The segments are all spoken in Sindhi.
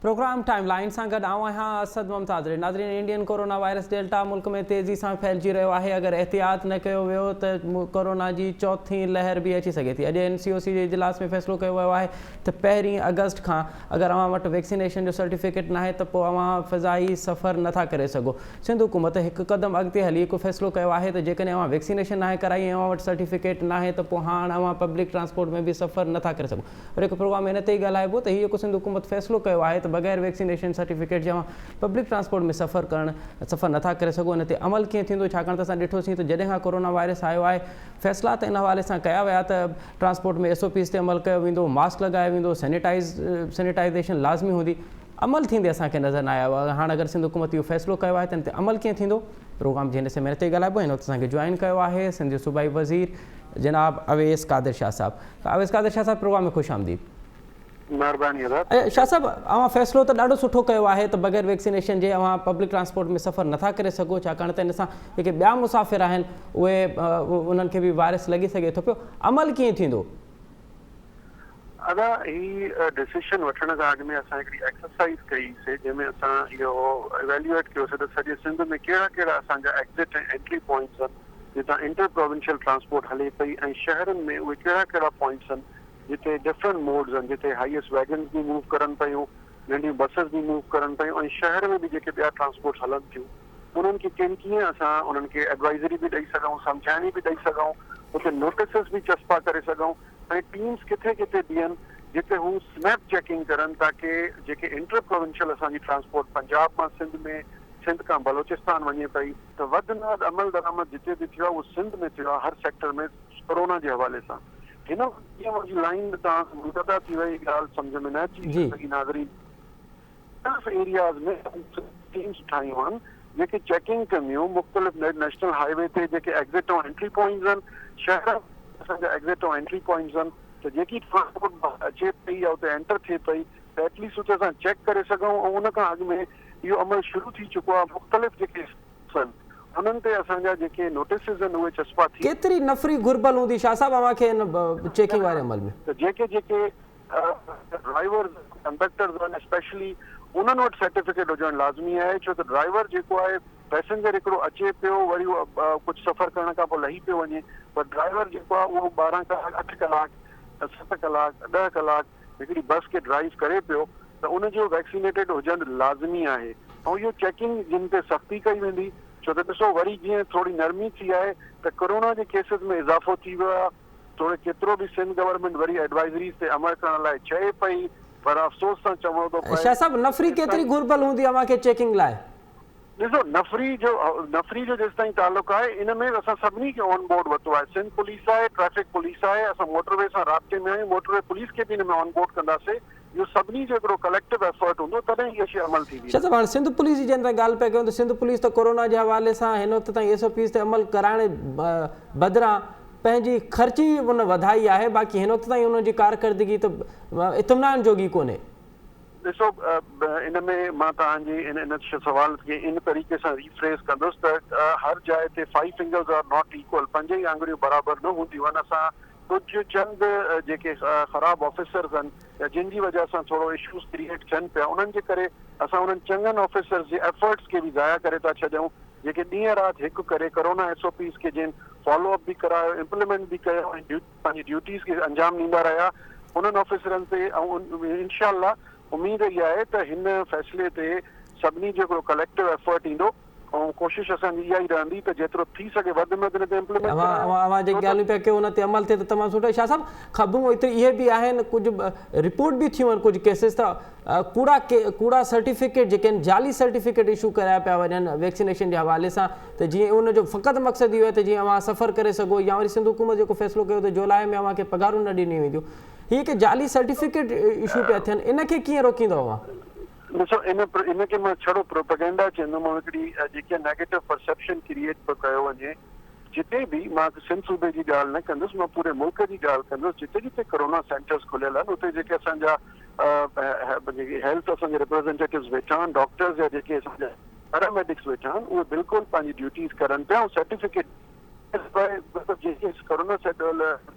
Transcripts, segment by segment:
پروگرام ٽائيم لائين سان گڏ آئون آهيان اسد ممتاز ري. ناظرين انڊين ڪورونا وائرس ڊيلٽا ملڪ ۾ تيزي سان ڦهلجي رهيو آهي اگر احتياط نه ڪيو ويو ته ڪورونا جي چوٿين لهر به اچي سگهي ٿي اڄ اين سي او سي جي اجلاس ۾ فيصلو ڪيو ويو آهي ته پهرين آگسٽ کان اگر اوهان وٽ ويڪسينيشن جو سرٽيفڪيٽ ناهي ته پوء اوهان فضائي سفر نٿا ڪري سگهو سنڌ حڪومت هڪ قدم اڳتي هلي هڪ فيصلو ڪيو آهي ته جيڪڏهن اوهان ويڪسينيشن ناهي ڪرائي ۽ اوهان وٽ سرٽيفڪيٽ ناهي ته پوء هاڻ اوهان پبلڪ ٽرانسپورٽ ۾ به سفر نٿا ڪري سگهو. پر هڪ پروگرام ۾ ان تي ئي ڳالهائبو ته هي جيڪو سنڌ حڪومت فيصلو ڪيو آهي ته بغير ويڪسينيشن سرٽيفڪيٽ جي اوهان پبلڪ ٽرانسپورٽ ۾ سفر ڪرڻ سفر نٿا ڪري سگهو ان تي عمل ڪيئن ٿيندو ڇاڪاڻ ته اسان ڏٺوسين ته جڏهن کان ڪورونا وائرس آيو آهي فيصلا ته ان حوالي سان ڪيا ويا ته ٽرانسپورٽ ۾ ايس او پيز تي عمل ڪيو ويندو ماسڪ لڳايو ويندو سينيٽائز سينيٽائزيشن لازمي هوندي عمل ٿيندي اسان کي نظر نه آيو هاڻ اگر سنڌ حڪومت اهو فيصلو ڪيو آهي ته ان تي عمل ڪيئن ٿيندو پروگرام جي هن حصي ۾ ان تي ئي ڳالهائبو هن وقت اسان کي جوائن ڪيو آهي سنڌ جو صوبائي وزير جناب اويس قادر شاهه صاحب اويس قادر شاهه صاحب پروگرام ۾ خوش آمديد. مهرباني ادا. شاهه صاحب اوهان فيصلو ته ڏاڍو سٺو ڪيو آهي ته بغير ويڪسينيشن جي اوهان پبلڪ ٽرانسپورٽ ۾ سفر نٿا ڪري سگهو ڇاڪاڻ ته ان سان جيڪي ٻيا مسافر آهن اهي انهن کي به وائرس لڳي سگهي ٿو پيو عمل ڪيئن ٿيندو؟ ادا هي ڊسيشن وٺڻ کان اڳ ۾ اسان هڪڙي ايڪسرسائيز ڪئي سي جنهن ۾ اسان اهو ايويليوئيٽ ڪيو سي ته سڄي سنڌ ۾ ڪهڙا ڪهڙا اسان جا ايگزٽ ۽ انٽري پوائنٽس آهن جتان انٽر پراونشل ٽرانسپورٽ هلي پئي ۽ شهرن ۾ اهي ڪهڙا ڪهڙا پوائنٽس آهن جتي ڊفرنٽ موڊز آهن جتي هائيس ويگنز به موو ڪرن پيون ننڍيون بسز به موو ڪرن پيون ۽ شهر ۾ به جيڪي ٻيا ٽرانسپورٽس هلن ٿيون انهن کي ڪين ڪيئن اسان انهن کي ايڊوائزري به ڏئي سگهون سمجهائڻي به ڏئي سگهون اتي نوٽيسز به چسپا ڪري سگهون ۽ ٽيمز ڪٿي ڪٿي بيهن جتي هو سنيپ چيڪنگ ڪرن تاڪه جيڪي انٽر پراونشل اسان جي ٽرانسپورٽ پنجاب مان سنڌ ۾ سنڌ کان بلوچستان وڃي پئي ته وڌ ۾ وڌ عمل درآمد جتي به ٿيو آهي اهو سنڌ ۾ ٿيو آهي هر سيڪٽر ۾ ڪورونا جي حوالي سان هن وقت جيئن منهنجي لائين توهان سان منقطع ٿي وئي ڳالهه سمجهه ۾ نه اچي سگهي ناظرين مختلف ايرياز ۾ ٽيمز ٺاهيون آهن جيڪي چيڪنگ ڪنديون مختلف نيشنل هاء وي تي جيڪي ايگزٽ ۽ انٽري پوائنٽس آهن شهر ۾ اسان جا ايگزٽ ۽ انٽري پوائنٽس آهن ته جيڪي ٽرانسپورٽ اچي پئي يا اتي انٽر ٿئي پئي ته ايٽليسٽ اتي اسان چيڪ ڪري سگهون ۽ ان کان اڳ ۾ اهو عمل شروع ٿي چڪو آهي مختلف جيڪي آهن انهن تي اسان جا جيڪي نوٽيسز آهن اهي چسپا ٿي ڪيتري نفري گهربل هوندي شاهه صاحب اوهان کي ان چيڪنگ واري عمل ۾؟ ته جيڪي جيڪي ڊرائيورز ڪنڊڪٽرز آهن اسپيشلي انهن وٽ سرٽيفڪيٽ هجڻ لازمي آهي ڇو ته ڊرائيور جيڪو آهي پئسينجر هڪڙو اچي پيو وري اهو ڪجهه سفر ڪرڻ کان پوء لهي پيو وڃي پر ڊرائيور جيڪو آهي اهو 12 ڪلاڪ 8 ڪلاڪ 7 ڪلاڪ 10 ڪلاڪ هڪڙي بس کي ڊرائيو ڪري پيو ته ان جو ويڪسينيٽيڊ هجڻ لازمي آهي ۽ اهو چيڪنگ جن تي سختي ڪئي ويندي ڇو ته ڏسو وري جيئن ٿوري نرمي ٿي آهي ته ڪورونا جي ڪيسز ۾ اضافو ٿي ويو آهي توڙي ڪيترو به سنڌ گورنمينٽ وري ايڊوائزريز تي عمل ڪرڻ لاء چئي پئي پر افسوس سان چوڻو ٿو پئي شاهه صاحب نفري ڪيتري جيستائين گهربل هوندي اوهان کي چيڪنگ لاء؟ ڏسو نفري جو نفري جو جيستائين تعلق آهي ان ۾ اسان سڀني کي آن بورڊ ورتو آهي سنڌ پوليس آهي ٽريفڪ پوليس آهي اسان موٽر وي سان رابطي ۾ آهيون موٽر وي پوليس کي به ان ۾ آن بورڊ ڪنداسي اهو سڀني جو هڪڙو ڪليڪٽو ايفرٽ هوندو تڏهن هيء شيء عمل ٿيندي. شاهه صاحب هاڻ سنڌ پوليس جي جنهن تان ڳالهه پيا ڪيون ته سنڌ پوليس ته ڪورونا جي حوالي سان هن وقت تائين ايس او پيز تي عمل ڪرائڻ بدران پنهنجي خرچي ان وڌائي آهي باقي هن وقت تائين انهن جي ڪارڪردگي ته اطمينان جوڳي ڪونهي. ڏسو ان ۾ مان توهان جي ان سوال کي ان طريقي سان ري فريز ڪندس ته هر جاء تي five fingers are not equal پنج ئي آڱريون برابر نه هونديون آهن اسان ڪجهه چند جيڪي خراب آفيسرز آهن يا جن جي وجه سان ٿورو اشوز ڪريئيٽ ٿين پيا انهن جي ڪري اسان انهن چڱن آفيسرز جي ايفرٽس کي به ضايع ڪري ٿا ڇڏيون جيڪي ڏينهن رات هڪ ڪري ڪرونا ايس او پيز کي جن فالو اپ به ڪرايو امپليمينٽ به ڪيو ۽ پنهنجي ڊيوٽيز کي انجام ڏيندا رهيا انهن آفيسرن تي ۽ انشاء الله اميد اها آهي ته هن فيصلي تي سڀني جو هڪڙو ڪليڪٽو ايفرٽ ايندو ۽ ڪوشش اسان جي اها ئي رهندي ته جيترو ٿي سگهي وڌ ۾ وڌ ان تي امپليمينٽ اوهان ڪرايون اوهان جيڪي ڇو ته ڳالهيون پيا ڪيو ان تي عمل ٿئي ته تمام سٺو شاهه صاحب خبرون ايتري اهي به آهن ڪجهه رپورٽ به ٿيون آهن ڪجهه ڪيسز ته ڪوڙا ڪوڙا سرٽيفڪيٽ جيڪي آهن جعلي سرٽيفڪيٽ اشو ڪرايا پيا وڃن ويڪسينيشن جي حوالي سان ته جيئن ان جو فقط مقصد اهو آهي ته جيئن اوهان سفر ڪري سگهو يا وري سنڌ حڪومت جيڪو فيصلو ڪيو ته جولاء ۾ اوهان کي پگهارون نه ڏنيون وينديون هي جيڪي جعلي سرٽيفڪيٽ اشو پيا ٿين ان کي ڪيئن روڪيندو اوهان؟ ڏسو ان ان کي مان ڇڙو پروپيگنڊا چوندم ۽ هڪڙي جيڪي نيگيٽو پرسيپشن ڪريئيٽ پيو ڪيو وڃي جتي به مان سنڌ صوبي جي ڳالهه نه ڪندس مان پوري ملڪ جي ڳالهه ڪندس جتي جتي ڪرونا سينٽرز کليل آهن اتي جيڪي اسان جا جيڪي هيلٿ اسان جا ريپريزنٽيٽوز ويٺا آهن ڊاڪٽرز يا جيڪي اسان جا پيراميڊڪس ويٺا آهن اهي بلڪل پنهنجي ڊيوٽيز ڪرن پيا ۽ سرٽيفڪيٽ جيڪي ڪرونا سينٽر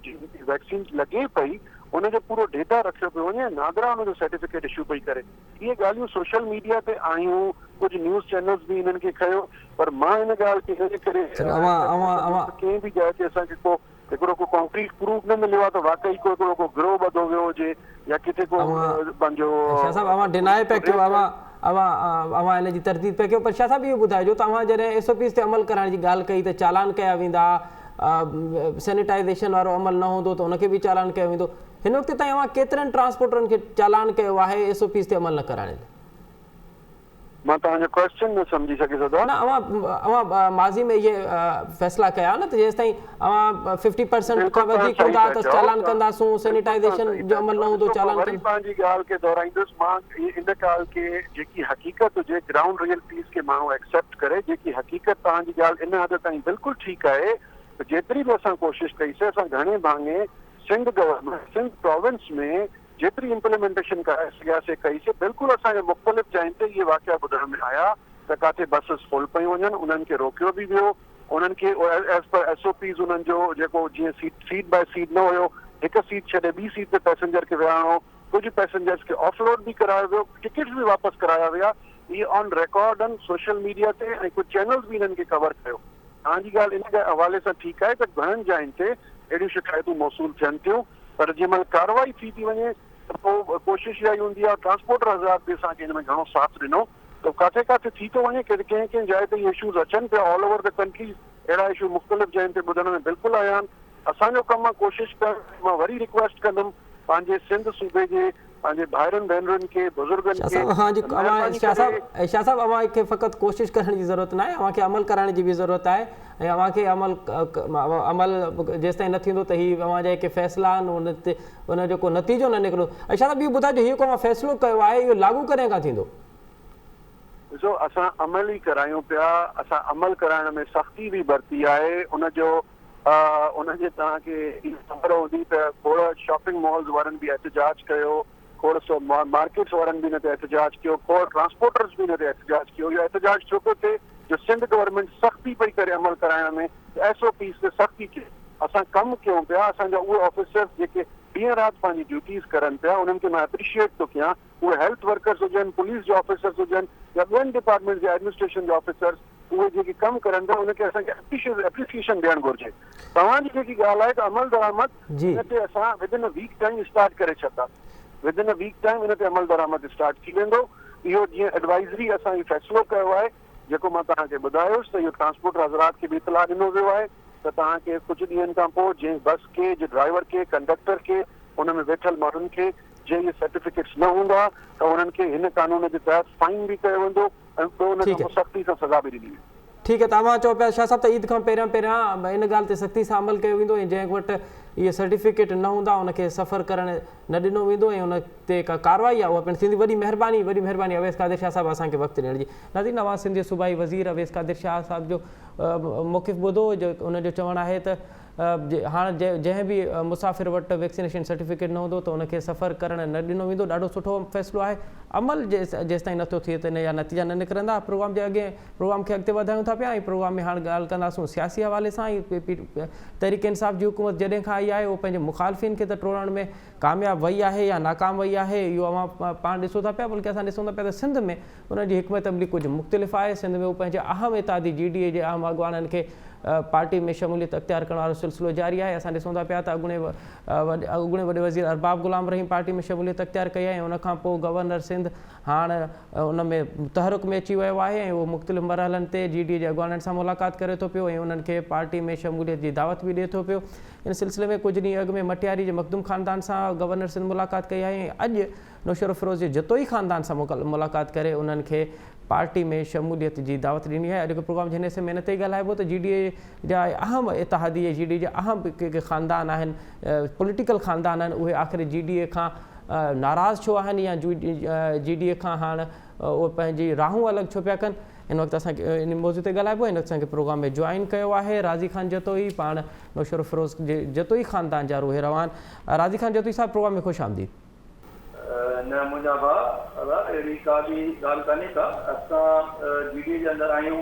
ويڪسين لڳي پئي ان جو پورو ڊيٽا رکيو پيو وڃي ۽ نادرا ان جو سرٽيفڪيٽ اشو پئي ڪري. اهي ڳالهيون سوشل ميڊيا تي آيون، ڪجهه نيوز چينلز به انهن کي کنيو پر مان ان ڳالهه کي ان جي ڪري ايڪسيپٽ نه ڪندس ته ڪنهن به جاء تي اسان کي ڪو هڪڙو ڪو ڪانڪريٽ پروف نه مليو آهي ته واقعي ڪو هڪڙو ڪو گروهه ٻڌو ويو هجي يا ڪٿي ڪو پنهنجو شاهه صاحب اوهان ڊينائي پيا ڪيو اوهان اوهان ان جي ترديد پيا ڪيو پر شاهه صاحب اهو ٻڌائجو ته اوهان جڏهن ايس او پيز تي عمل ڪرائڻ جي ڳالهه ڪئي ته چالان ڪيا ويندا سينيٽائيزيشن وارو عمل نه هوندو ته ان کي به چالان ڪيو ويندو هن وقت تائين اوهان ڪيترن ٽرانسپورٽرن کي چالان ڪيو آهي ايس او پيز تي عمل نه ڪرائڻ جي؟ مان توهان جو ڪوئسچن نه سمجهي سگهيس ادا. نه اوهان اوهان ماضي ۾ اهي فيصلا ڪيا نه ته جيستائين اوهان ففٽي پرسنٽ بلڪل کان توهان وڌيڪ صحيح هوندا پيا ته چئو چالان ڪنداسون بلڪل توهان سينيٽائيزيشن صحيح جو پيا عمل چئو نه هوندو ڏسو مان چالان وري ڪند. پنهنجي ڳالهه کي دهرائيندس مان ان ڳالهه کي جيڪي حقيقت هجي گرائونڊ ريئلٽيز کي ماڻهو ايڪسيپٽ ڪري جيڪي حقيقت توهان جي ڳالهه ان حد تائين بلڪل ٺيڪ آهي ته جيتري به اسان ڪوشش ڪئي سي اسان گهڻي ڀاڱي سنڌ گورنمينٽ سنڌ پراونس ۾ جيتري امپليمينٽيشن ڪرائي سگهياسي ڪئي سي بلڪل اسان کي مختلف جاين تي اهي واقعا ٻڌڻ ۾ آيا ته ڪاٿي بسز فل پيون وڃن انهن کي روڪيو به ويو انهن کي as per S O Ps انهن جو جيڪو جيئن سيٽ سيٽ باء سيٽ نه هيو هڪ سيٽ ڇڏي ٻي سيٽ تي پئسينجر کي ويهارڻو ڪجهه پئسينجرز کي آف لوڊ به ڪرايو ويو ٽڪيٽس به واپس ڪرايا ويا اهي آن ريڪارڊ آهن سوشل ميڊيا تي ۽ ڪجهه چينلز به انهن کي ڪور ڪيو. توهان جي ڳالهه ان حوالي سان ٺيڪ آهي ته گهڻن جاين تي اهڙيون شڪايتون موصول ٿين ٿيون پر جنهن مهل ڪارروائي ٿي ٿي وڃي ته پوء ڪوشش اها ئي هوندي آهي ٽرانسپورٽر حضرات به اسان کي ان ۾ گهڻو ساٿ ڏنو ته ڪاٿي ڪاٿي ٿي ٿو وڃي ڪنهن ڪنهن جاء تي اهي اشوز اچن پيا آل اوور the country اهڙا اشو مختلف جاين تي ٻڌڻ ۾ بلڪل آيا آهن اسان جو ڪم آهي ڪوشش ڪرڻ مان وري رڪويسٽ ڪندم پنهنجي سنڌ صوبي جي پنهنجي ڀائرن ڀينرن کي بزرگن شاهه کي صاحب اوهان جي ته اوهان مهرباني شاهه ڪري. صاحب شاهه صاحب اوهان کي فقط ڪوشش ڪرڻ جي ضرورت ناهي اوهان کي عمل ڪرائڻ جي به ضرورت آهي ۽ اوهان کي عمل عمل جيستائين نه ٿيندو ته هي اوهان جا جيڪي فيصلا آهن ان تي ان جو ڪو نتيجو نه نڪرندو ۽ شاهه صاحب اهو ٻڌائجو هي جيڪو اوهان فيصلو ڪيو آهي اهو لاڳو ڪڏهن کان ٿيندو؟ ڏسو اسان عمل ئي ڪرايون پيا اسان عمل ڪرائڻ ۾ سختي به برتي آهي ان جو ان جي توهان کي اها خبر هوندي ته کوڙ شاپنگ مالز وارن به احتجاج ڪيو، کوڙ مارڪيٽس وارن به ان تي احتجاج ڪيو، کوڙ ٽرانسپورٽرز به ان تي احتجاج ڪيو. اهو احتجاج ڇو پيو ٿئي جو سنڌ گورنمينٽ سختي پئي ڪري عمل ڪرائڻ ۾ ته ايس او پيز تي سختي ٿئي. اسان ڪم ڪيون پيا، اسان جا اهي آفيسرز جيڪي ڏينهن رات پنهنجي ڊيوٽيز ڪرن پيا انهن کي مان اپريشيئيٽ ٿو ڪيان، اهي هيلٿ ورڪرز هجن، پوليس جا آفيسرز هجن يا ٻين ڊپارٽمينٽس جا ايڊمنسٽريشن جا آفيسرز اهي جيڪي ڪم ڪرن ٿا ان کي اسان کي اپريسيئيشن ڏيڻ گهرجي. توهان جي جيڪي ڳالهه آهي ته عملدرآمد ان تي اسان within a week time start ڪري ڇڏنداسين. Within a week time ان تي عملدرآمد اسٽارٽ ٿي ويندو. اهو جيئن ايڊوائزري اسان هي فيصلو ڪيو آهي جيڪو مان توهان کي ٻڌايوس ته اهو ٽرانسپورٽر حضرات کي به اطلاع ڏنو ويو آهي ته توهان کي ڪجهه ڏينهن کان پوء جنهن بس کي جي ڊرائيور کي ڪنڊڪٽر کي ان ۾ ويٺل ماڻهن کي جي اهي سرٽيفڪيٽس نه هوندا ته انهن کي هن قانون جي تحت فائن به ڪيو ويندو ۽ پوء ان کان پوء سختي سان سزا به ڏني ويندي. ٺيڪ آهي ته اوهان چئو پيا شاهه صاحب ته عيد کان پهريان پهريان ان ڳالهه تي سختي سان عمل ڪيو ويندو ۽ جنهن وٽ اهي سرٽيفڪيٽ نه هوندا ان کي سفر ڪرڻ نه ڏنو ويندو ۽ ان تي ڪا ڪارروائي آهي اها پڻ ٿيندي وڏي مهرباني وڏي مهرباني اويس قادر شاهه صاحب اسان کي وقت ڏيڻ جي ناظرين اوهان سنڌ جي صوبائي وزير اويس قادر شاهه صاحب جو موقف ٻڌو جو ان جو چوڻ آهي ته هاڻ جنهن به مسافر وٽ ويڪسينيشن سرٽيفڪيٽ نه هوندو ته ان کي سفر ڪرڻ نه ڏنو ويندو ڏاڍو سٺو فيصلو آهي عمل جيستائين نٿو ٿئي ته ان جا نتيجا نه نڪرندا پروگرام جي اڳين پروگرام کي اڳتي وڌايون ٿا پيا ۽ پروگرام ۾ هاڻ ڳالهه ڪنداسون سياسي حوالي سان ۽ تحريڪ انصاف جي حڪومت جڏهن کان آئي آهي اهو پنهنجي مخالفين کي ته ٽوڙڻ ۾ ڪامياب وئي آهي يا ناڪام وئي آهي اهو اوهان پاڻ ڏسو ٿا پيا بلڪه اسان ڏسون ٿا پيا ته سنڌ ۾ انهن جي حڪمت عملي ڪجهه مختلف آهي. سنڌ ۾ هو پنهنجي اهم اتحادي جي ڊي اي جي اهم اڳواڻن کي پارٽي ۾ شموليت اختيار ڪرڻ وارو سلسلو جاري آهي. اسان ڏسون ٿا پيا ته اڳوڻي اڳوڻي وڏي وزير ارباب غلام رحيم پارٽي ۾ شموليت اختيار ڪئي آهي ۽ ان کان پوء گورنر سنڌ هاڻ ان ۾ تحرڪ ۾ اچي ويو آهي ۽ اهو مختلف مرحلن تي جي ڊي اي جي اڳواڻن سان ملاقات ڪري ٿو پيو ۽ انهن کي پارٽي ۾ شموليت جي دعوت به ڏئي ٿو پيو. ان سلسلي ۾ ڪجهه ڏينهن اڳ ۾ مٽياري جي مخدوم خاندان سان گورنر سنڌ ملاقات ڪئي آهي ۽ اڄ نوشهروفيروز جي جتوئي خاندان سان ملاقات ڪري انهن کي پارٽي ۾ شموليت جي دعوت ڏني آهي. اڄوڪي پروگرام جي هن حصي ۾ ان تي ئي ڳالهائبو ته جي ڊي اي جا اهم اتحادي ۽ جي ڊي اي جا اهم ڪي خاندان آهن پوليٽيڪل خاندان آهن اهي آخر جي ڊي اي کان ناراض ڇو آهن يا جي ڊي اي کان هاڻ اهي پنهنجي راهون الڳ ڇو پيا ڪن هن وقت اسان کي ان موضوع تي ڳالهائبو هن وقت اسان کي پروگرام ۾ جوائن ڪيو آهي راضي خان جتوئي پاڻ نوشهروفيروز جي جتوئي خاندان جا روح روان راضي خان جتوئي صاحب پروگرام ۾ خوش آمديد. نه منهنجا ڀاء ادا اهڙي ڪا به ڳالهه ڪانهي ڪا اسان جي ڊي اي جي اندر آهيون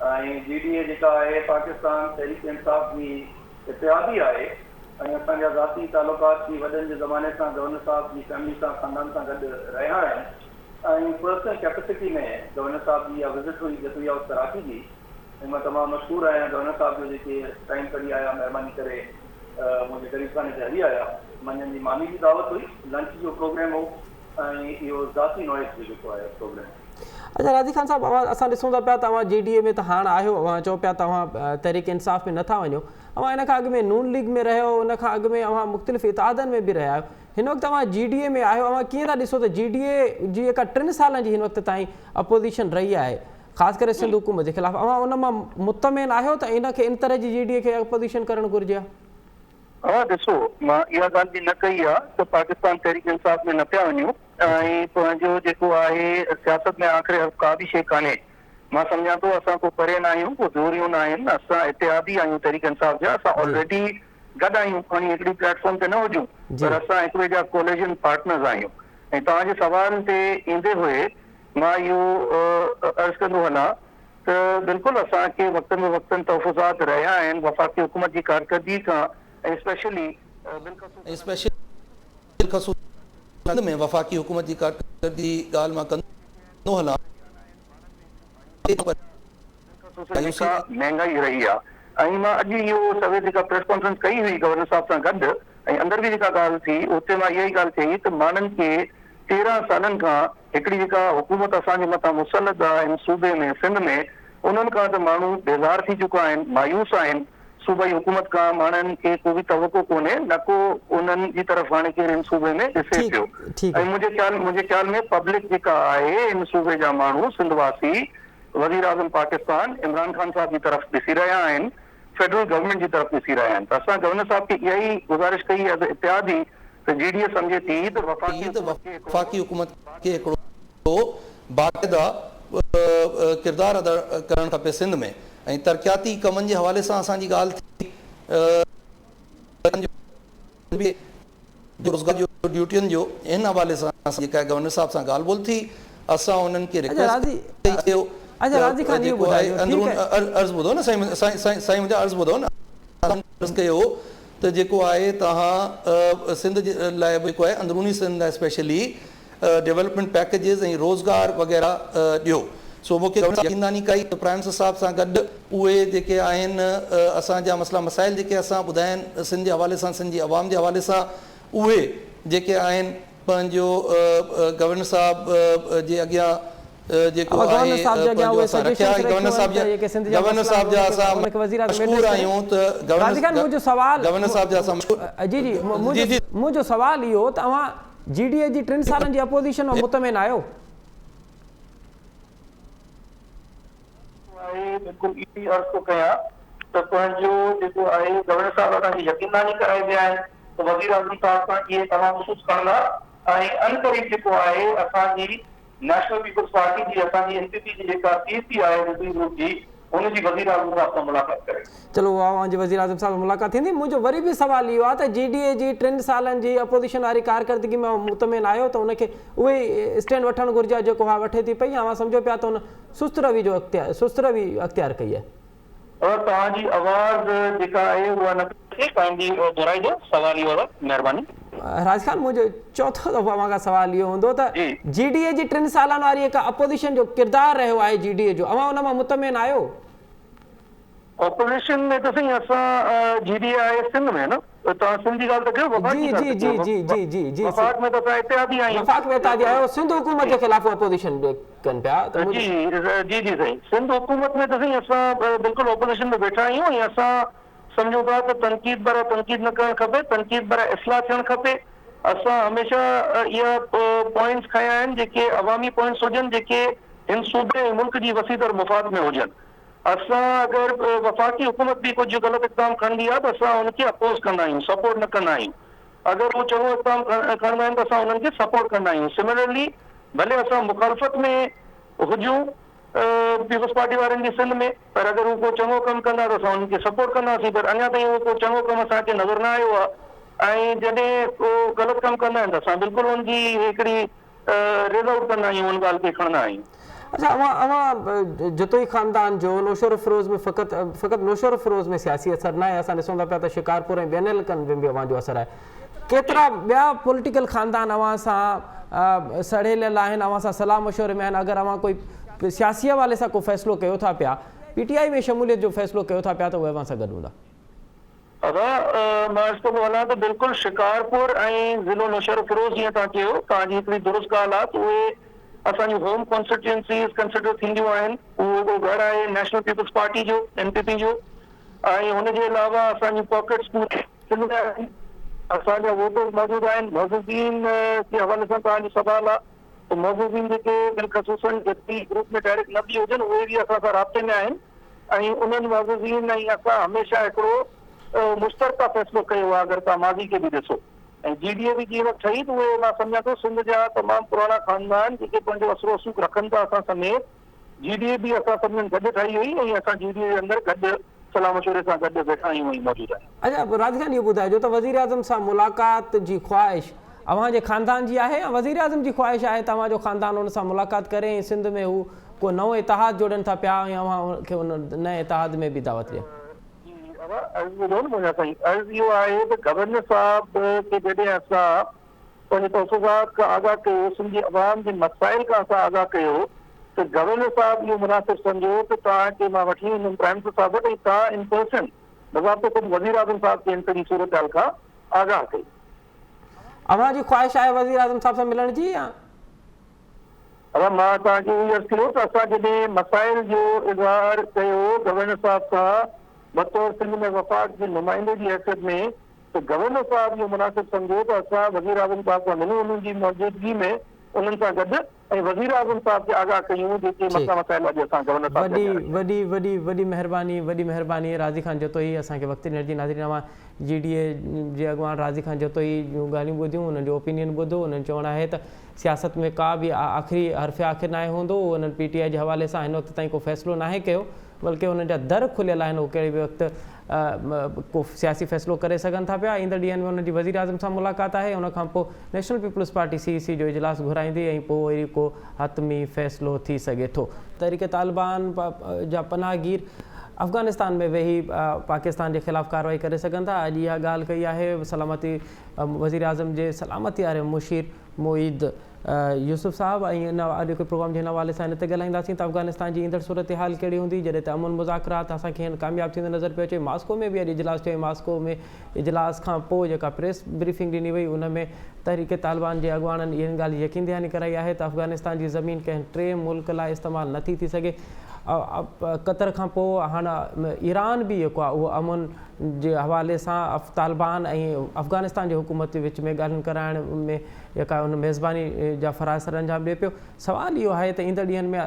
۽ جي ڊي اي جيڪا آهي پاڪستان تحريڪ انصاف جي اتحادي آهي ۽ اسان جا ذاتي تعلقات به وڏن جي زماني سان گورنر صاحب جي فيملي سان خاندان سان گڏ رهيا آهن ۽ پرسنل ڪيپسٽي ۾ گورنر صاحب جي اها وزٽ هئي جتوئي هائوس ڪراچي جي ۽ مان تمام مشڪور آهيان گورنر صاحب جو جيڪي ٽائيم ڪڍي آيا مهرباني ڪري منهنجي غريب خاني تي هلي آيا. منجهند جي ماني جي دعوت هئي، لنچ جو پروگرام هو ۽ اهو ذاتي نوعيت جو جيڪو آهي پروگرام. اڇا راضي خان صاحب اوهان اسان ڏسون ٿا پيا ته اوهان جي ڊي اي ۾ ته هاڻ آهيو اوهان چئو پيا ته اوهان تحريڪ انصاف ۾ نٿا وڃو اوهان ان کان اڳ ۾ نون ليگ ۾ رهيو ان کان اڳ ۾ اوهان مختلف اتحادن ۾ به رهيا آهيو هن وقت اوهان جي ڊي اي ۾ آهيو اوهان ڪيئن ٿا ڏسو ته جي ڊي اي جي جيڪا ٽن سالن جي هن وقت تائين اپوزيشن رهي آهي خاص ڪري سنڌ حڪومت جي خلاف اوهان ان مان مطمئن آهيو ته ان کي ان طرح جي جي ڊي اي کي اپوزيشن ڪرڻ گهرجي ها؟ اوهان ڏسو مان اها ڳالهه به نه ڪئي آهي ته پاڪستان تحريڪ انصاف ۾ نه پيا وڃون ۽ پنهنجو جيڪو آهي سياست ۾ آخري حرف ڪا به شيء ڪانهي مان سمجهان ٿو اسان ڪو پري نه آهيون ڪو دوريون نه آهن اسان اتحادي آهيون تحريڪ انصاف جا اسان آلريڊي گڏ آهيون کڻي هڪڙي پليٽ فارم تي نه هجون پر اسان هڪ ٻئي جا ڪوليجن پارٽنرز آهيون ۽ توهان جي سوال تي ايندي هئي مان اهو عرض ڪندو هلان ته بلڪل اسان کي وقتن به وقتن تحفظات رهيا آهن وفاقي حڪومت جي ڪارڪردگي کان ۽ اسپيشلي بالخصوص سنڌ ۾ وفاقي حڪومت جي ڪارڪردگي جي ڳالهه مان ڪندو هلان بالخصوص جيڪا مهنگائي رهي آهي ۽ مان اڄ اهو سوير جيڪا پريس ڪانفرنس ڪئي هئي گورنر صاحب سان گڏ ۽ اندر به جيڪا ڳالهه ٿي اتي مان اها ئي ڳالهه چئي ته ماڻهن کي 13 سالن کان هڪڙي جيڪا حڪومت اسان جي مٿان مسلط آهي هن صوبي ۾ سنڌ ۾ انهن کان ته ماڻهو بيزار ٿي چڪا آهن مايوس آهن صوبائي حڪومت کان ماڻهن کي ڪو به توقع ڪونهي نه ڪو انهن جي طرف هاڻي ڪير هن صوبي ۾ ڏسي پيو ۽ منهنجي خيال منهنجي خيال ۾ پبلڪ جيڪا آهي هن صوبي جا ماڻهو سنڌ واسي وزيراعظم پاڪستان عمران خان صاحب جي طرف ڏسي رهيا آهن، فيڊرل گورنمينٽ جي طرف ڏسي رهيا آهن ته اسان گورنر صاحب کي اها ئي گذارش ڪئي ايز اي اتحادي ته جي ڊي اي سمجهي ٿي ته وفاقي حڪومت کي هڪڙو. وفاقي حڪومت کي هڪڙو باقاعده ڪردار ادا ڪرڻ کپي سنڌ ۾ ۽ ترقياتي ڪمن جي حوالي سان اسان جي ڳالهه ٿي. جو روزگار جو ڊيوٽين جو ان حوالي سان اسان جيڪا گورنر صاحب سان ڳالهه ٻولهه ٿي اسان انهن کي رڪويسٽ ڪئي اچا جيڪو آهي اندرون عرض ٻڌو نه سائين سائين سائين سائين منهنجا عرض ٻڌو نه عرض ڪيو ته جيڪو آهي توهان سنڌ جي لاء به جيڪو آهي اندروني سنڌ لاء اسپيشلي ڊولپمينٽ پيڪيجز ۽ روزگار وغيره ڏيو سو مون کي يقين دهاني ڪئي ته پرائم منسٽر صاحب سان گڏ اهي جيڪي آهن اسان جا مسئلا مسائل جيڪي اسان ٻڌايا آهن سنڌ جي حوالي سان سنڌ جي عوام جي حوالي سان اهي جيڪي آهن پنهنجو گورنر صاحب جي اڳيان جيڪو آهي پنهنجو اسان رکيا ۽ گورنر صاحب جا گورنر صاحب جا اسان مشڪور آهيون ته گورنر صاحب جا اسان مشڪور جي جي منهنجو سوال اهو ته اوهان جي ڊي اي جي ٽن سالن جي اپوزيشن مان مطمئن آهيو؟ آهي بلڪل اهو ئي عرض ٿو ڪيان ته پنهنجو جيڪو آهي گورنر صاحب اسان کي يقين دهاني ڪرائي ويا آهن ته وزير اعظم صاحب سان اهي تمام اشوز کڻندا ۽ عنقريب جيڪو آهي اسان جي نيشنل پيپلز پارٽي جي اسان جي اين پي پي جي جيڪا سي سي آهي رڪني گروپ جي ان جي وزير اعظم صاحب سان ملاقات ڪري. چلو اوهان جي وزير اعظم صاحب سان ملاقات ٿيندي منهنجو وري به سوال اهو آهي ته جي ڊي اي جي ٽن سالن جي اپوزيشن واري ڪارڪردگي ۾ اوهان مطمئن آهيو ته ان کي اهو ئي اسٽينڊ وٺڻ گهرجي ها جيڪو اها وٺي ٿي پئي يا اوهان سمجهو پيا ته ان سست روي جو اختيار سست روي اختيار ڪئي آهي. اور توهان جي آواز جيڪا آهي اها نه پئي اچي ڪائنڊلي دهرائجو سوال اهو اٿو مهرباني. راز خان منهنجو چوٿون دفعو اوهان کان سوال اهو هوندو ته جي ڊي اي جي ٽن سالن واري جيڪا اپوزيشن جو ڪردار رهيو آهي جي ڊي اي جو اوهان ان مان مطمئن آهيو؟ اپوزيشن ۾ ته سائين اسان جي ڊي اي آهي سنڌ ۾ نه توهان سنڌ جي ڳالهه ٿا ڪيو وفاق جي ڳالهه ٿا ڪيو وفاق ۾ ته اسان اتحادي آهيون. وفاق ۾ اتحادي آهيو سنڌ حڪومت جي خلاف اپوزيشن به ڪن پيا ته جي جي جي سائين سنڌ حڪومت ۾ ته سائين اسان بلڪل اپوزيشن ۾ ويٺا آهيون ۽ اسان سمجهون ٿا ته تنقيد براء تنقيد نه ڪرڻ کپي تنقيد براء اصلاح ٿيڻ کپي اسان هميشه اها پوائنٽس کنيا آهن جيڪي عوامي پوائنٽس هجن جيڪي هن صوبي ۽ ملڪ جي وسيع تر مفاد ۾ هجن اسان اگر وفاقي حڪومت به ڪجهه غلط اقدام کڻندي آهي ته اسان ان کي اپوز ڪندا آهيون سپورٽ نه ڪندا آهيون اگر هو چڱو اقدام کڻندا آهن ته اسان انهن کي سپورٽ ڪندا آهيون سملرلي ڀلي اسان مخالفت ۾ هجون پيپلز پارٽي وارن جي سنڌ ۾ پر اگر هو ڪو چڱو ڪم ڪندا ته اسان انهن کي سپورٽ ڪنداسين پر اڃا تائين اهو ڪو چڱو ڪم اسان کي نظر نه آيو آهي ۽ جڏهن ڪو غلط ڪم ڪندا آهن ته اسان بلڪل ان جي هڪڙي ريز آئوٽ ڪندا آهيون ان ڳالهه کي کڻندا آهيون. اڇا اوهان اوهان جتوئي خاندان جو نوشهروفيروز ۾ فقط فقط نوشهروفيروز ۾ سياسي اثر ناهي اسان ڏسون ٿا پيا ته شڪارپور ۽ ٻين علائقن ۾ به اوهان جو اثر آهي ڪيترا ٻيا پوليٽيڪل خاندان اوهان سان سڙهيليل آهن اوهان سان صلاح مشوري ۾ آهن اگر اوهان ڪوئي سياسي حوالي سان ڪو فيصلو ڪيو ٿا پيا پي ٽي آء ۾ شموليت جو فيصلو ڪيو ٿا پيا ته اهي اوهان سان گڏ هوندا. ادا مان عرض ڪندو هلان ته بلڪل شڪارپور ۽ ضلعو نوشهروفيروز جيئن توهان چيو توهان جي هڪڙي درست ڳالهه آهي ته اهي اسان جون هوم ڪانسٽيٽوئنسيز ڪنسيڊر ٿينديون آهن اهو هڪڙو ڳڙهه آهي نيشنل پيپلز پارٽي جو اين پي پي جو ۽ ان جي علاوه اسان جون پاڪيٽس پوري سنڌ ۾ آهن اسان جا ووٽرز موجود آهن معززين جي حوالي سان توهان جو سوال آهي ته معززين جيڪي بالخصوصن جتي گروپ ۾ ڊائريڪٽ نه به هجن اهي به اسان سان رابطي ۾ آهن ۽ انهن معززين ۽ اسان هميشه هڪڙو مشترڪه فيصلو ڪيو آهي اگر توهان ماضي کي به ڏسو ۽ جي ڊي اي به جنهن وقت ٺهي ته اهي مان سمجهان ٿو سنڌ جا تمام پراڻا خاندان جيڪي پنهنجو اثر رسوخ رکن ٿا اسان سميت جي ڊي اي به اسان سڀني گڏ ٺاهي هئي ۽ اسان جي ڊي اي جي اندر گڏ صلاح مشوري سان گڏ ويٺا آهيون ۽ موجود آهيون. اڇا راضي خان اهو ٻڌائجو ته وزيراعظم سان ملاقات جي خواهش اوهان جي خاندان جي آهي يا وزيراعظم جي خواهش آهي ته اوهان جو خاندان ان سان ملاقات ڪري ۽ سنڌ ۾ هو ڪو نئون اتحاد جوڙين ٿا پيا ۽ اوهان کي ان نئين اتحاد ۾ به دعوت ڏين. جي ابا عرض ٻڌو نه منهنجا سائين عرض اهو آهي ته گورنر صاحب کي جڏهن اسان پنهنجي تحفظات کان آگاهه ڪيو سنڌ جي عوام جي مسائل کان اسان آگاهه ڪيو ته گورنر صاحب اهو مناسب سمجهيو ته توهان کي مان وٺي ويندم پرائم منسٽر صاحب وٽ ۽ توهان ان پرسن بضابطه خود وزيراعظم صاحب کي ان سڄي صورتحال کان آگاهه ڪيو. اوهان جي خواهش آهي وزيراعظم صاحب سان ملڻ جي يا؟ ادا مان توهان کي اهو ئي عرض ڪيو ته اسان جڏهن مسائل جو اظهار ڪيو گورنر صاحب سان بطور سنڌ ۾ وفاق جي نمائندي جي حيثيت ۾ ته گورنر صاحب اهو مناسب سمجهيو ته اسان وزيراعظم صاحب سان ملون انهن جي موجودگي ۾ انهن سان گڏ ۽ وزيراعظم صاحب کي آگاهه ڪيون جيڪي مسئلا مسائل اڄ اسان گورنر صاحب جي وڏي اڳيان رکيا. وڏي وڏي وڏي مهرباني وڏي مهرباني راضي خان جتوئي اسان کي وقت ڏيڻ جي ناظرين اوهان جي ڊي اي جي اڳواڻ راضي خان جتوئي جون ڳالهيون ٻڌيون انهن جو اوپينين ٻڌو انهن چوڻ آهي ته سياست ۾ ڪا به آخري حرف آخر ناهي هوندو اهو انهن پي ٽي آء جي حوالي سان هن وقت تائين ڪو فيصلو ناهي ڪيو بلڪه انهن جا در کليل آهن هو ڪهڙي به وقت ڪو سياسي فيصلو ڪري سگهن ٿا پيا ايندڙ ڏينهن ۾ انهن جي وزيراعظم سان ملاقات آهي ان کان پوء national peoples party C E C جو اجلاس گهرائيندي ۽ پوء وري ڪو حتمي فيصلو ٿي سگهي ٿو. تحريڪ طالبان جا پناهگير افغانستان ۾ ويهي پاڪستان جي خلاف ڪارروائي ڪري سگهن ٿا اڄ اها ڳالهه ڪئي آهي سلامتي وزيراعظم جي سلامتي واري مشير معيد يوسف صاحب ۽ ان اڄوڪي پروگرام جي هن حوالي سان هن تي ڳالهائينداسين ته افغانستان جي ايندڙ صورتحال ڪهڙي هوندي جڏهن ته امن مذاڪرات اسان کي هن ڪامياب ٿيندي نظر پيو اچي ماسڪو ۾ به اڄ اجلاس ٿيو ۽ ماسڪو ۾ اجلاس کان پوء جيڪا پريس بريفنگ ڏني وئي ان ۾ تحريڪ طالبان جي اڳواڻن اها ڳالهه جي يقين دهاني ڪرائي آهي ته افغانستان جي زمين ڪنهن ٽئين ملڪ لاء استعمال نٿي ٿي سگهي قطر کان پوء هاڻ ايران به جيڪو آهي اهو امن جي حوالي سان طالبان ۽ افغانستان جي حڪومت جي وچ ۾ ڳالهين ڪرائڻ ۾ جيڪا ان ميزباني جا فرائض سرانجام ڏئي پيو. سوال اهو آهي ته ايندڙ ڏينهن ۾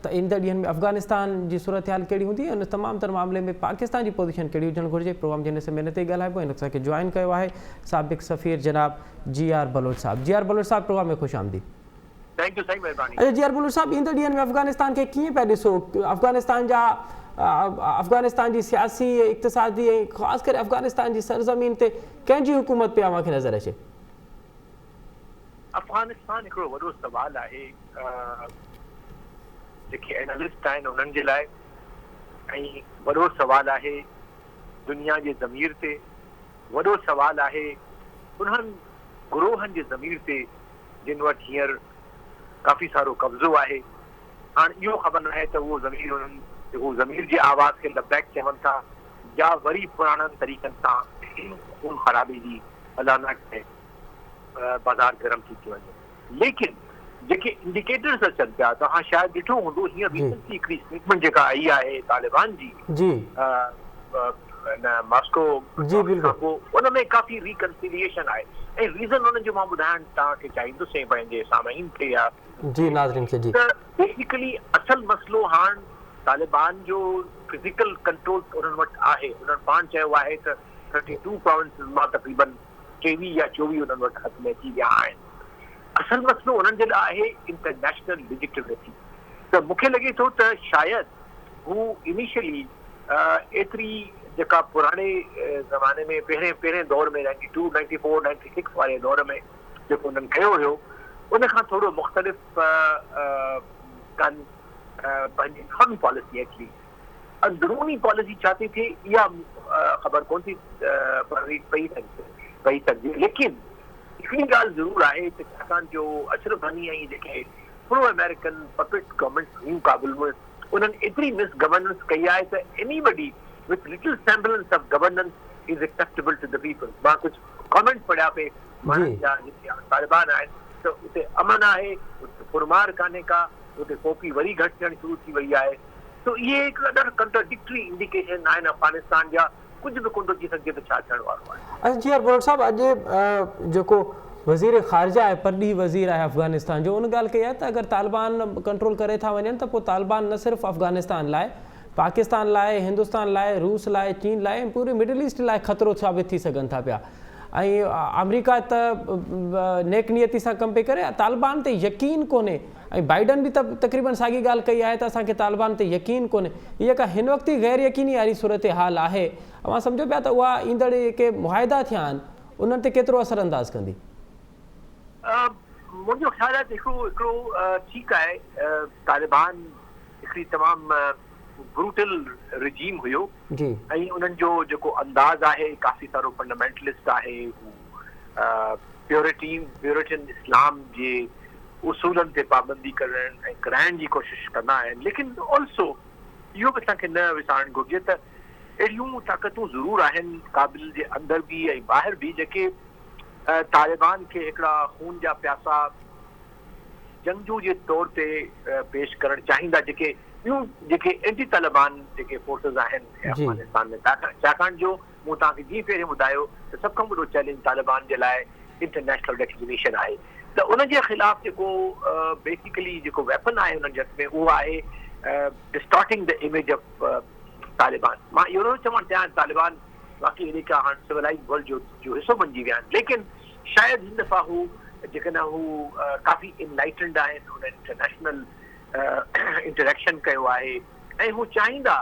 ته ايندڙ ڏينهن ۾ افغانستان جي صورتحال ڪهڙي هوندي ۽ ان تمام تر معاملي ۾ پاڪستان جي پوزيشن ڪهڙي هجڻ گهرجي. پروگرام جي هن حصي ۾ ان تي ئي ڳالهائبو ۽ اسان کي جوائن ڪيو آهي سابق سفير جناب جي آر بلوچ صاحب. جي آر بلوچ صاحب پروگرام ۾ خوش آمديد. Thank you سائين مهرباني. اچا جي آر بلوچ صاحب ايندڙ ڏينهن ۾ افغانستان کي ڪيئن پيا ڏسو افغانستان جا افغانستان جي سياسي ۽ اقتصادي ۽ خاص ڪري افغانستان جي سرزمين تي ڪنهن جي حڪومت پئي اوهان کي نظر اچي؟ افغانستان هڪڙو وڏو سوال آهي جيڪي اينالسٽ آهن انهن جي لاء ۽ وڏو سوال آهي دنيا جي ضمير تي وڏو سوال آهي انهن گروهن جي ضمير تي جن وٽ هينئر ڪافي سارو قبضو آهي. هاڻ اهو خبر ناهي ته اهو ضمير انهن هو ضمير جي آواز کي لبيڪ چون ٿا يا وري پراڻن طريقن سان خون خرابي جي الله نه ڪري بازار گرم ٿي ٿي وڃي. ليڪن جيڪي انڊيڪيٽرز اچن پيا توهان شايد ڏٺو هوندو هينئر ريسنٽلي هڪڙي اسٽيٽمينٽ جيڪا آئي آهي طالبان جي ان ماسڪو جي بلڪل کان پوء ان ۾ ڪافي ريڪنسيليئيشن آهي ۽ ريزن ان جو مان ٻڌائڻ توهان کي چاهيندس ۽ پنهنجي سامعين کي يا جي ناظرين کي جي ته بيسيڪلي اصل مسئلو هاڻ طالبان جو فزيڪل ڪنٽرول انهن وٽ آهي انهن پاڻ چيو آهي ته ٿرٽي ٽو پراونسز مان تقريبن 23 يا 24 انهن وٽ هٿ ۾ اچي ويا آهن اصل مسئلو انهن جي لاء آهي انٽرنيشنل ليجيٽميسي ته مون کي لڳي ٿو ته شايد هو انيشلي ايتري جيڪا پراڻي زماني ۾ پهرين پهرين دور ۾ ninety two, ninety four, ninety six واري دور ۾ جيڪو انهن ڪيو هيو ان کان ٿورو مختلف ڪن پنهنجي فارن پاليسي ايٽ ليسٽ. اندروني پاليسي ڇا ٿي ٿئي اها خبر ڪونه ٿي پئي پئي سگهجي ليڪن هڪڙي ڳالهه ضرور آهي ته ڇاڪاڻ جو اشرف غني ۽ جيڪي پرو آمريڪن پپٽ گورنمينٽس هيون ڪابل ۾ انهن ايتري مس گورننس ڪئي آهي ته anybody with little semblance of governance is acceptable to the people. مان ڪجهه ڪامينٽس پڙهيا پئي ماڻهن جا جيڪي طالبان آهن ته اتي امن آهي اتي ڦرمار ڪانهي ڪا اتي ڪوپي وري گهٽ ٿيڻ شروع ٿي وئي آهي سو اهي هڪڙا ڏاڍا ڪنٽراڊڪٽري انڊيڪيشن آهن افغانستان جا ڪجهه به ڪونه ٿو چئي سگهجي ته ڇا ٿيڻ وارو آهي. اڇا جي آر بلوچ صاحب اڄ جيڪو وزير خارجه آهي پرڏيهي وزير آهي افغانستان جو ان ڳالهه ڪئي آهي ته اگر طالبان ڪنٽرول ڪري ٿا وڃن ته پوء طالبان نه صرف افغانستان لاء پاڪستان لاء هندستان لاء روس لاء چين لاء ۽ پوري مڊل ايسٽ لاء خطرو ثابت ٿي سگهن ٿا پيا ۽ آمريڪا ته نيڪ نيتي سان ڪم پئي ڪري طالبان تي يقين ڪونهي ۽ بائيڊن به ته تقريبن ساڳي ڳالهه ڪئي آهي ته اسان کي طالبان تي يقين ڪونهي. هي جيڪا هن وقت ئي غير يقيني واري صورتحال آهي، اوهان سمجهو پيا ته اها ايندڙ جيڪي معاهدا ٿيا آهن، انهن تي ڪيترو اثر انداز ڪندي؟ منهنجو خيال آهي ته هڪڙو هڪڙو ٺيڪ آهي طالبان هڪڙي تمام بروٽل رجيم هيو ۽ انهن جو جيڪو انداز آهي ڪافي سارو فنڊامينٽلسٽ آهي هو پيورٽي پيورٽن اسلام جي اصولن تي پابندي ڪرڻ ۽ ڪرائڻ جي ڪوشش ڪندا آهن ليڪن آلسو اهو به اسان کي نه وسارڻ گهرجي ته اهڙيون طاقتون ضرور آهن ڪابل جي اندر به ۽ ٻاهر به جيڪي طالبان کي هڪڙا خون جا پياسا جنگجو جي طور تي پيش ڪرڻ چاهيندا جيڪي ٻيون جيڪي اينٽي طالبان جيڪي فورسز آهن افغانستان ۾ ڇاڪاڻ جو مون توهان کي جيئن پهرين ٻڌايو ته سڀ کان وڏو چئلينج طالبان جي لاء انٽرنيشنل ريڪگنيشن آهي ته ان جي خلاف جيڪو بيسيڪلي جيڪو ويپن آهي انهن جي هٿ ۾ اهو آهي ڊسٽارٽنگ the image of Taliban. مان اهو نٿو چوڻ چاهيان ته طالبان واقعي اهڙي ڪا هاڻ سولائيز ورلڊ جو جو حصو بنجي ويا آهن ليڪن شايد هن دفعا هو جيڪڏهن هو ڪافي انلائٽنڊ آهن انهن انٽرنيشنل انٽريڪشن ڪيو آهي ۽ هو چاهيندا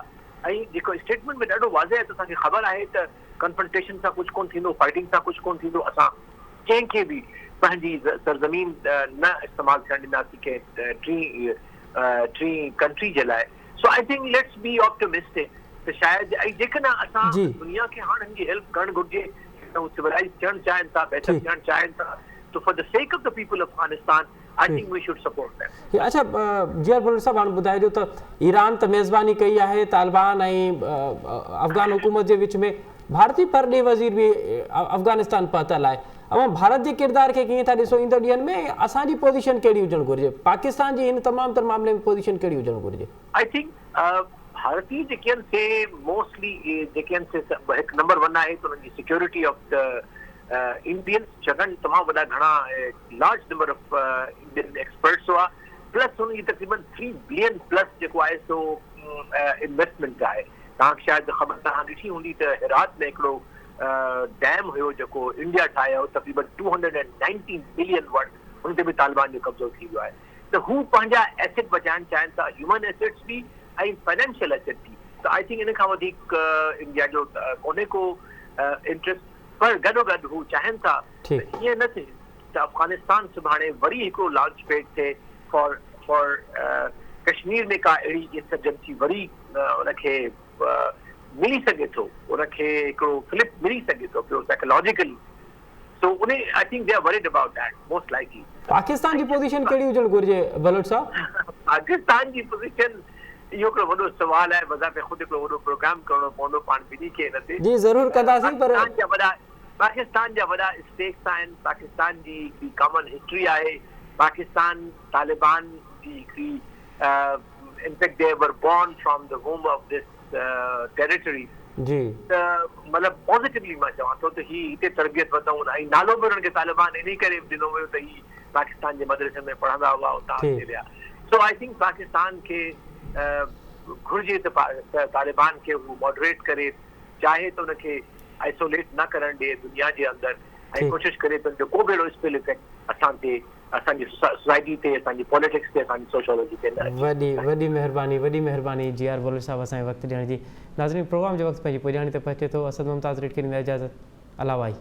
۽ جيڪو اسٽيٽمينٽ ۾ ڏاڍو واضح آهي ته اسان کي خبر آهي ته ڪنفرنٽيشن سان ڪجهه ڪونه ٿيندو، فائٽنگ سان ڪجهه ڪونه ٿيندو، اسان ڪنهن کي به پنهنجي سرزمين نه استعمال ٿيڻ ڏينداسين ڪنهن ٽين ٽين ڪنٽري جي لاء. So I think let's be optimistic ته شايد ۽ جيڪڏهن اسان دنيا کي هاڻ هن جي هيلپ ڪرڻ گهرجي جيڪڏهن هو سولائيز ٿيڻ چاهين ٿا، بهتر ٿيڻ چاهين ٿا ته for the sake of the people of Afghanistan I think we should support them. اڇا جي آر بلوچ صاحب هاڻ ٻڌائجو ته ايران ته ميزباني ڪئي آهي طالبان ۽ افغان حڪومت جي وچ ۾ ڀارتي پرڏيهي وزير به افغانستان پهتل آهي اوهان ڀارت جي ڪردار کي ڪيئن ٿا ڏسو ايندڙ ڏينهن ۾ ۽ اسان جي پوزيشن ڪهڙي هجڻ گهرجي پاڪستان جي هن تمام تر معاملي ۾ پوزيشن ڪهڙي هجڻ گهرجي. I think ڀارتي جيڪي آهن سي موسٽلي جيڪي آهن سي هڪ نمبر ون آهي ته انهن جي سيڪيورٽي آف the Indians ڇاڪاڻ تمام وڏا گهڻا large number of Indian experts هئا پلس ان جي تقريبن ٿري بلين پلس جيڪو آهي سو انويسٽمينٽ آهي توهان کي شايد خبر توهان ڏٺي هوندي ته هرات ۾ هڪڙو ڊيم هيو جيڪو انڊيا ٺاهيو تقريبن 219 بلين ورٿ ان تي به طالبان جو قبضو ٿي ويو آهي ته هو پنهنجا ايسيٽ بچائڻ چاهين ٿا هيومن ايسيٽس به ۽ فنانشل ايسيٽ به ته I think ان کان وڌيڪ انڊيا جو ڪونهي ڪو انٽريسٽ پر گڏوگڏ هو چاهين ٿا ته ائين نه ٿئي ته افغانستان سڀاڻي وري هڪڙو لانچ پيڊ ٿئي فار فار ڪشمير ۾ ڪا اهڙي انسرجنسي وري ان کي ملي سگهي ٿو ان کي هڪڙو فلپ ملي سگهي ٿو پيو psychologically so in I think they are worried about that most likely. Pakistan جي پوزيشن ڪهڙي هجڻ گهرجي بلوچ صاحب؟ پاڪستان جي پوزيشن اهو هڪڙو وڏو سوال آهي بذات خود هڪڙو وڏو پروگرام ڪرڻو پوندو پاڻ ٻنهي کي ان تي. جي ضرور ڪنداسين پر. پاڪستان جا وڏا پاڪستان جا وڏا اسٽيڪس آهن پاڪستان جي هڪڙي ڪامن هسٽري آهي پاڪستان طالبان جي هڪڙي in fact they were born from the womb of this territory جي. ته مطلب پازيٽولي مان چوان ٿو ته هي هتي تربيت ورتائون ۽ نالو به انهن کي طالبان انهي ڪري به ڏنو ويو ته هي پاڪستان جي مدرسن ۾ پڙهندا هئا اتان اڳتي ويا سو I think Pakistan کي گهرجي ته طالبان کي هو ماڊريٽ ڪري چاهي ته ان کي آئسوليٽ نه ڪرڻ ڏي دنيا جي اندر ۽ ڪوشش ڪري ته ان جو ڪو به اهڙو اسپل افيڪٽ اسان تي اسان جي سوسائٽي تي اسان جي پوليٽڪس تي اسان جي سوشيالوجي تي نه اچي. وڏي وڏي مهرباني وڏي مهرباني جي آر بلوچ صاحب اسان کي وقت ڏيڻ جي. ناظرين پروگرام جو وقت پنهنجي پڄاڻي تي پهچي ٿو اسد ممتاز ريڊ کي ڏيندا اجازت الله واهي.